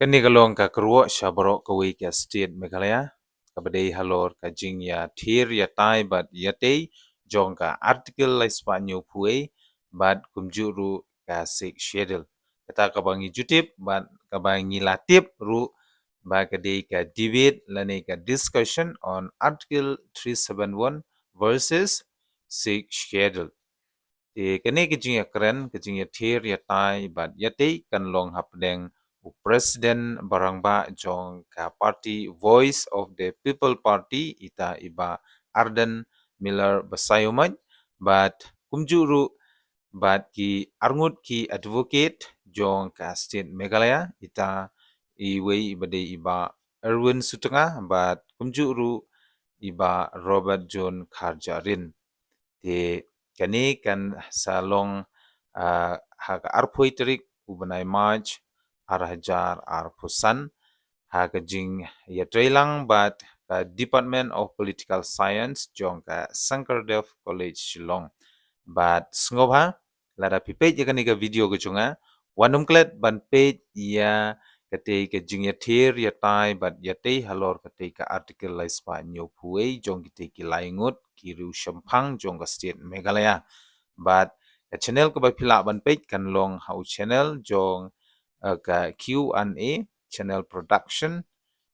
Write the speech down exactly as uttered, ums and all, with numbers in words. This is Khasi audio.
Kane ka long ka kyrwoh sha baroh kawei ka state Meghalaya, kaba dei halor ka jingïathir ïatai bad ïatei jong ka Article laispah hynñiewphew wei bad kumjuh ruh ka Sixth Schedule. Kata kaba ngi ju tip bad kaba ngi la tip ruh ba ka dei ka debate lane ka discussion on Article three seven one versus Sixth Schedule. Te kane ka jingïakren, ka jingïathir ïatai bad ïatei kan long hapdeng u President ba rangbah jong ka party Voice of the People Party, ita i Bah Ardent Miller Basaiawmoit, bad kumjuh ruh bad ki arngut ki advocate jong ka state Meghalaya, ita iwei iba dei i Bah Erwin Sutnga bad kumjuh ruh i Bah Robert John Kharjahrin. Te kane kan sa long, ah, ha ka arphew tarik u bnai March ar hajar arphew san, ha ka jingïatreilang bad ka Department of Political Science jong ka Sankardev College Shillong. Bad sngewbha, lada phi peit ïa kane ka video ka jong nga, wat nym klet ban peit ïa katei ka jingïathir ïatai bad ïatei halor katei ka Article laispah hynñiewphew wei jong kitei ki lai ngut ki riewshemphang jong ka state Meghalaya. Bad ka channel kaba phi lah ban peit kan long ha u channel jong, eh, ka Q and A channel production,